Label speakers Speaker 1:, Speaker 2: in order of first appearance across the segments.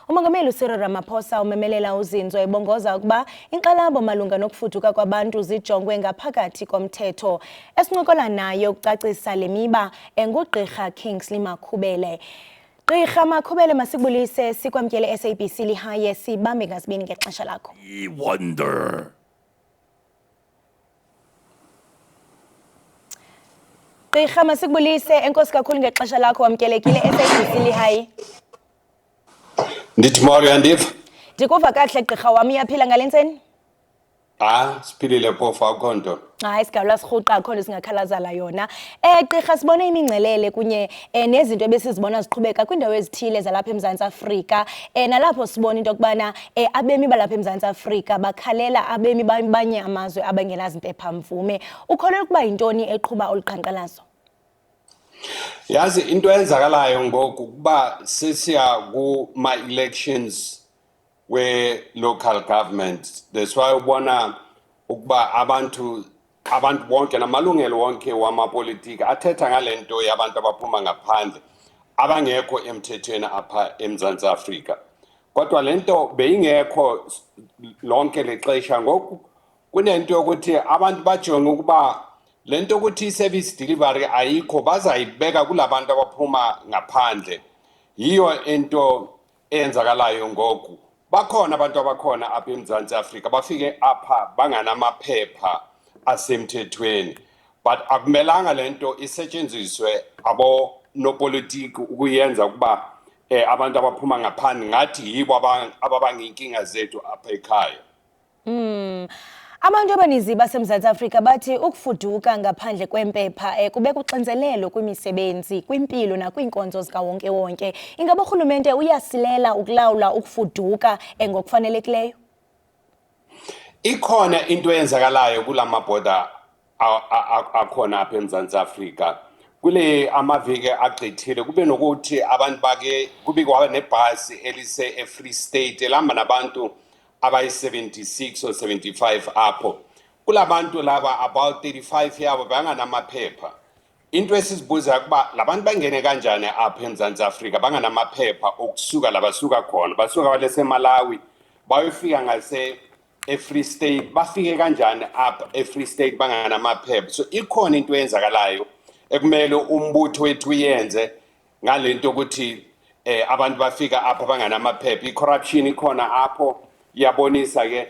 Speaker 1: Umongameli uCyril Ramaphosa umemelela uzinzo ebongoza ukuba inkxalabo malunga nokufuduka kwabantu zijongwe ngaphakathi komthetho. Esincokola naye ukucacisa le miba enguGqirha Kingsley Makhubele. Gqirha Makhubele, masikubulise, sikwamkele SABC Lehae, sibambe ngazibini ngexesha lakho.
Speaker 2: Wonder.
Speaker 1: Gqirha, masikubulise, enkosi kakhulu ngexesha lakho, wamkelekile SABC Lehae.
Speaker 3: Ndithi molo, uyandiva?
Speaker 1: Ndikuva kakuhle gqirha wam, uyaphila ngale ntseni?
Speaker 3: Ah, siphilile phofu, akukho nto.
Speaker 1: Hayi, sigawula sirhuqa, akho nto singakhalazala yona. Gqirha, sibone imingcelele kunye nezinto ebesizibona ziqhubeka kwiindawo ezithile zalapha eMzantsi Afrika. Nalapho sibona into yokubana abemi balapha eMzantsi Afrika bakhalela abemi bamanye amazwe abangenazimpepha-mvume. Ukholelwa ukuba yintoni eqhuba olu qhankqalazo?
Speaker 3: Yazi into eyenzakalayo ngoku kuba sesiya kuma-elections we-local government. That's why ubona ukuba abantu bonke namalungelo wonke wamapolitiki athetha ngale nto yabantu abaphuma ngaphandle abangekho emthethweni apha eMzantsi Afrika. Kodwa le nto beyingekho lonke lexesha. Ngoku kunento yokuthi abantu bajonge ukuba le nto ukuthi i-service delivery ayikho, bazayibeka kulabantu abaphuma ngaphandle. Yiyo into eyenzakalayo ngoku. Bakhona abantu abakhona apha eMzantsi Afrika bafike apha banganamaphepha asemthethweni, but akumelanga le nto isetshenziswe abonopolitiki ukuyenza ukuba abantu abaphuma ngaphandle ngathi yibo ababanga inkinga zethu apha ekhaya.
Speaker 1: Abantu abaninzi baseMzantsi Afrika bathi ukufuduka ngaphandle kwempepha kubeka uxinzelelo kwimisebenzi, kwimpilo nakwiinkonzo zikawonkewonke. Ingaba urhulumente uyasilela ukulawula ukufuduka ngokufanelekileyo?
Speaker 3: Ikhona into eyenzakalayo kula mabhoda akhona apha eMzantsi Afrika. Kule amaviki agqithile kube nokuthi abantu bake kube kwaba nebhasi elise eFree State elihamba nabantu abayi-76 or 75 apho. Kulabantu laba about 35 yabo banganamaphepha. Into esizibuza ukuba labantu bangene kanjani apha eMzantsi Afrika banganamaphepha okusuka la basuka khona, basuka baleseMalawi bayofika ngase eFree State, bafike kanjani apha eFree State banganamaphepha? So ikhona into eyenzakalayo ekumele umbutho wethu uyenze ngalento ukuthi abantu bafika apha banganamaphepha. I-corruption ikhona apho, iyabonisa ke,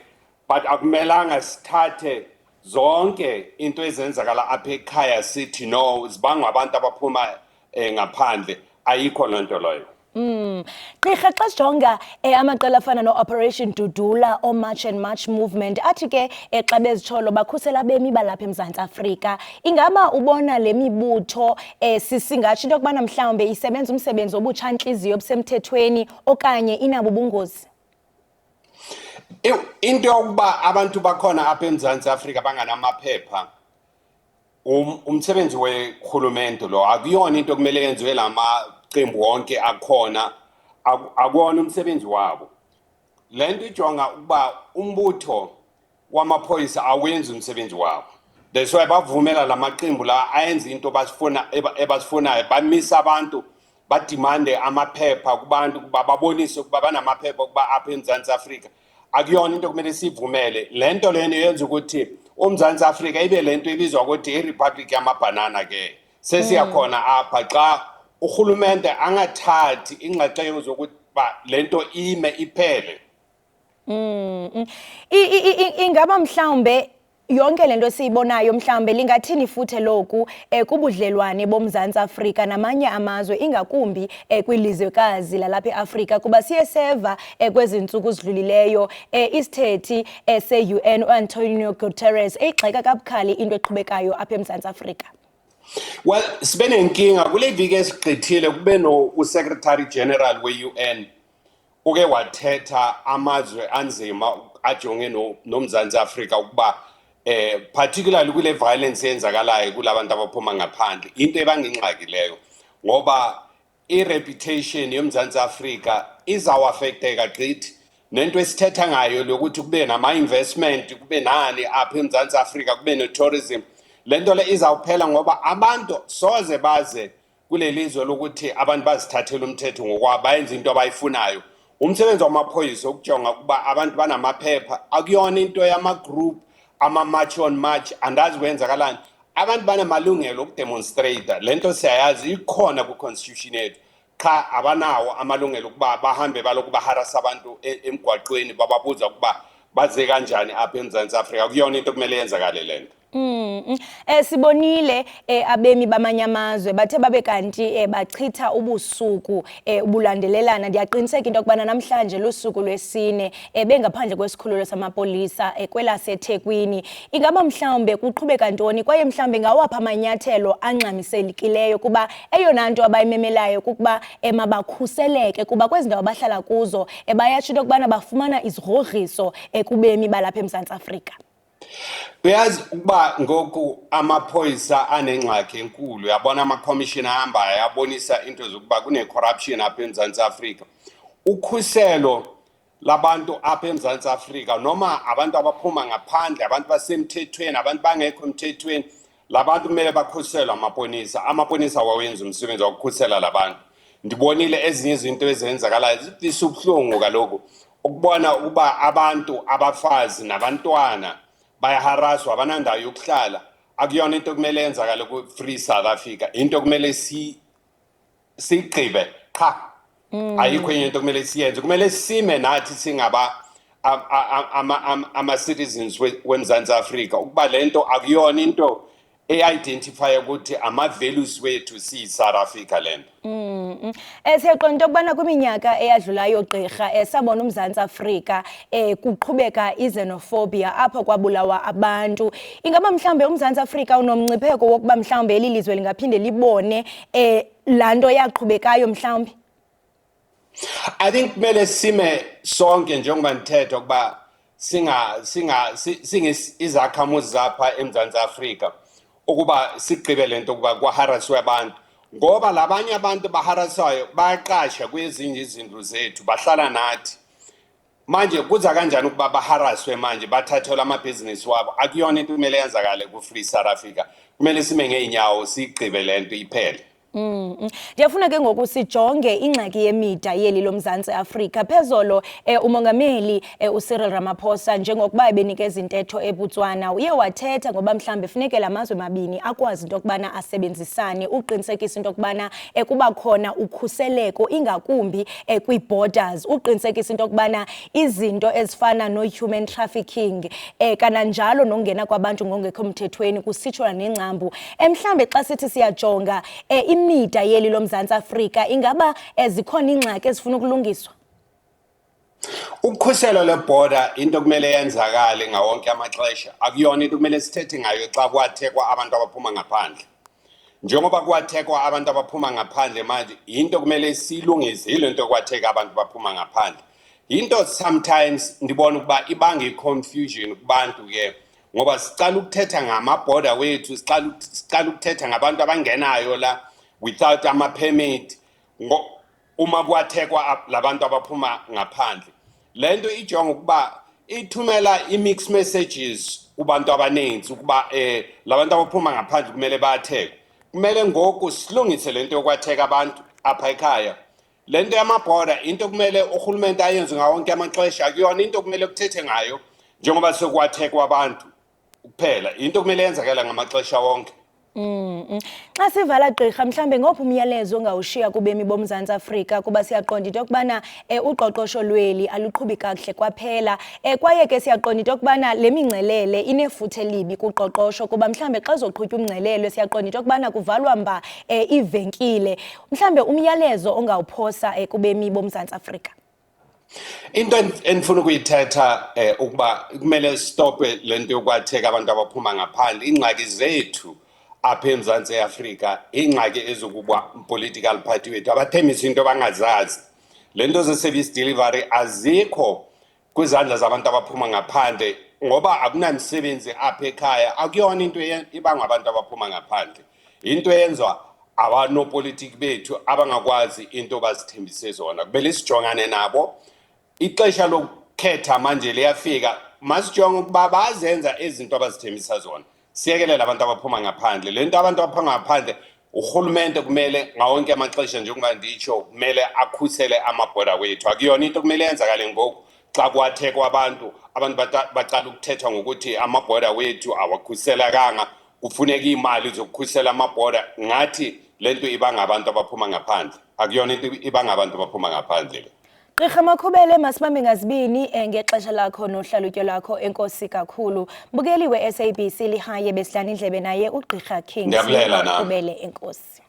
Speaker 3: but akumelanga sithathe zonke into ezenzakala apha ekhaya sithi no, zibangwa abantu abaphuma ngaphandle. Ayikho loo nto leyo.
Speaker 1: Gqirha, xa sijonga amaqela afana no-Operation Dudula, o-March and March Movement, athi ke xa bezitsholo bakhusela abemi balapha eMzantsi Afrika. Ingaba ubona le mibutho singatsho into yokubana mhlawumbe isebenza umsebenzi obutshantliziyo obusemthethweni okanye inabo ubungozi?
Speaker 3: Into yokuba abantu bakhona apha eMzantsi Afrika banganamaphepha, umsebenzi werhulumente lo, akuyona into kumele yenziwe lamaqembu wonke akhona, akuwona umsebenzi wabo. Le nto ijonga ukuba umbutho wamaphoyisa awenzi umsebenzi wabo. That's why bavumela lamaqembu la ayenza into ebasifunayo, bamisa abantu, badimande amaphepha kubantu ukuba babonise ukuba banamaphepha ukuba apha eMzantsi Afrika. Akuyona into kumele siyivumele. Le nto lena yenza ukuthi uMzantsi Afrika ibe le nto ibizwa ukuthi iRepublic yamabhanana ke. Sesiyakhona apha xa urhulumente angathathi inxaxheba zokuba le nto ime iphele.
Speaker 1: Ingaba mhlawumbe yonke lento esiyibonayo mhlawumbe lingathini futhe loku kubudlelwane boMzantsi Afrika namanye amazwe, ingakumbi kwilizwekazi lalapha eAfrika, kuba siye seva kwezi ntsuku zidlulileyo isithethi se-UN uAntonio Guterres eyigxeka kabukhali into eqhubekayo apha eMzantsi Afrika?
Speaker 3: Well, sibe nenkinga kule viki esigqithile, kube no uSecretary General we-UN uke wathetha amazwe anzima ajonge noMzantsi Afrika ukuba particularly kule violence eyenzakalayo kulabantu abaphuma ngaphandle, into ebangingxaki leyo ngoba i-reputation yoMzantsi Afrika izawuafekteka gqithi nento esithetha ngayo lokuthi kube nama-investment, kube nani apha eMzantsi Afrika, kube ne-tourism. Le nto le izawuphela ngoba abantu soze baze kuleli zwe lokuthi abantu bazithathele umthetho ngokwabo, bayenze into abayifunayo. Umsebenzi wamaphoyisa ukujonga ukuba abantu banamaphepha. Akuyona into yama-group ama-march on march, andazi kwenzakalani. Abantu banamalungelo okudemonstrate, le nto siyayazi, ikhona kwi-constitution yethu. Qha abanawo amalungelo ukuba bahambe balokhu baharasa abantu emgwaqweni, bababuza ukuba baze kanjani apha eMzantsi Afrika. Kuyona into kumele yenzakale le nto.
Speaker 1: Sibonile abemi bamanye amazwe bathe babe kanti bachitha ubusuku ubulandelelana. Ndiyaqiniseka into yokubana namhlanje lusuku lwesine bengaphandle kwesikhululo samapolisa kwelaseThekwini. Ingaba mhlawumbe kuqhubeka ntoni, kwaye mhlawumbe ngawaphi amanyathelo angxamisekileyo, kuba eyona nto abayimemelayo kukuba mabakhuseleke, kuba kwezi ndawo bahlala kuzo bayatsho into yokubana bafumana izigrogriso kubemi balapha eMzantsi Afrika?
Speaker 3: Uyazi ukuba ngoku amaphoyisa anengxaki enkulu. Uyabona, amakhomishini ahambayo abonisa into zokuba kune-corruption apha eMzantsi Afrika. Ukhuselo labantu apha eMzantsi Afrika, noma abantu abaphuma ngaphandle, abantu basemthethweni, abantu bangekho emthethweni, labantu kumele bakhuselwe amapolisa. Amapolisa wawenza umsebenzi wokukhusela labantu. Ndibonile ezinye izinto ezenzakalayo, zivisa ubuhlungu kaloku ukubona ukuba abantu, abafazi nabantwana, bayaharaswa, abanandawo yokuhlala. Akuyona into kumele yenzakale ku-free South Africa. Into kumele siyigqibe qha, ayikho enye into kumele siyenze. Kumele sime nathi singaba ama-citizens weMzantsi Afrika ukuba le nto akuyona into e-identify ukuthi ama-values wethu siyi-South Africa le nto.
Speaker 1: Siyaqonda into yokubana kwiminyaka eyadlulayo, gqirha, sabona uMzantsi Afrika kuqhubeka i-xenophobia apho kwabulawa abantu. Ingaba mhlawumbe uMzantsi Afrika unomngcipheko wokuba mhlawumbe eli lizwe lingaphinde libone laa nto yaqhubekayo mhlawumbe?
Speaker 3: I think kumele sime sonke, njengoba ndithetha ukuba singa singa singe izakhamuzi zapha eMzantsi Afrika, ukuba sigqibe lento ukuba kwaharaswe abantu, ngoba labanye abantu baharaswayo bayaqasha kwezinye izindlu zethu, bahlala nathi. Manje kuza kanjani ukuba baharaswe, manje bathathelwe amabhizinisi wabo? Akuyona into kumele yenzakale ku-free South Africa. Kumele sime ngey'nyawo, siyigqibe le nto, iphele.
Speaker 1: Ndiyafuna ke ngoku sijonge ingxaki yemida yeli loMzantsi Afrika. Phezolo umongameli uCyril Ramaphosa, njengokuba ebenikeza intetho eBotswana, uye wathetha ngoba mhlawumbe funeke la mazwe mabini akwazi into yokubana asebenzisane uqinisekisa into yokubana kuba khona ukhuseleko, ingakumbi kwii-borders, uqinisekisa into yokubana izinto ezifana no-human trafficking kananjalo nokungena kwabantu ngongekho mthethweni kusitshona nengcambu. Mhlawumbe xa sithi siyajonga imida yeli loMzantsi Afrika, ingaba zikhona iingxaki ezifuna ukulungiswa?
Speaker 3: Ukhuselo lwebhoda into kumele yenzakale ngawonke amaxesha. Akuyona into kumele sithethe ngayo xa kwathekwa abantu abaphuma ngaphandle. Njengoba kwathekwa abantu abaphuma ngaphandle manje, into kumele siyilungise yile nto kwatheka abantu baphuma ngaphandle. Into sometimes ndibona ukuba ibanga i-confusion kubantu ke, ngoba sicala ukuthetha ngamabhoda wethu, sicala ukuthetha ngabantu abangenayo la without ama-permit uma kwathekwa labantu abaphuma ngaphandle. Le nto ijonga ukuba ithumela i-mixed messages kubantu abaninzi ukuba labantu abaphuma ngaphandle kumele bathekwe. Kumele ngoku silungise lento yokwatheka abantu apha ekhaya. Le nto yamabhoda into kumele urhulumente ayenze ngawonke amaxesha. Akuyona into kumele kuthethe ngayo njengoba sekwathekwa abantu kuphela. Into kumele yenzakala ngamaxesha wonke.
Speaker 1: Xa sivala, gqirha, mhlambe ngophi umyalezo ongawushiya kubemi boMzantsi Afrika, kuba siyaqonda into yokubana uqoqosho lweli aluqhubi kakuhle kwaphela, kwaye ke siyaqonda into yokubana le mingcelele inefuthe elibi kuqoqosho, kuba mhlambe xa uzoqhutywa umngcelele siyaqonda into yokubana kuvalwa mba iivenkile. Mhlambe umyalezo ongawuphosa kubemi boMzantsi Afrika?
Speaker 3: Into endifuna ukuyithetha ukuba kumele stophe le nto yokwatheka abantu abaphuma ngaphandle. Iingxaki zethu apha eMzantsi Afrika, iingxaki ezokuba political party wethu abathembisa into abangazazi. Le nto ze-service delivery azikho kwizandla zabantu abaphuma ngaphandle, ngoba akunamisebenzi apha ekhaya. Akuyona into ibangwa abantu abaphuma ngaphandle, into eyenziwa abanopolitiki bethu abangakwazi into bazithembise zona. Kumele sijongane nabo. Ixesha lokukhetha manje liyafika, masijonge ukuba bazenza izinto abazithembisa zona, siyekelele abantu abaphuma ngaphandle. Le nto abantu abaphuma ngaphandle Urhulumente kumele ngawonke amaxesha, njengoba nditsho, kumele akhusele amabhoda wethu. Akuyona into kumele yenzakale ngoku xa kwathekwa abantu, abantu bacala ukuthethwa ngokuthi amabhoda wethu awakhuselekanga, kufuneka iimali zokukhusela amabhoda. Ngathi le nto iba ngabantu abaphuma ngaphandle. Akuyona into iba ngabantu abaphuma ngaphandle le.
Speaker 1: Gqirha Makhubele, masibambe ngazibini ngexesha lakho nohlalutyo lakho. Enkosi kakhulu. Mbukeli we-SABC Lihaye, besidlana indlebe naye uGqirha Kingsley
Speaker 3: Ndiyabulela nami.
Speaker 1: Makhubele. Enkosi.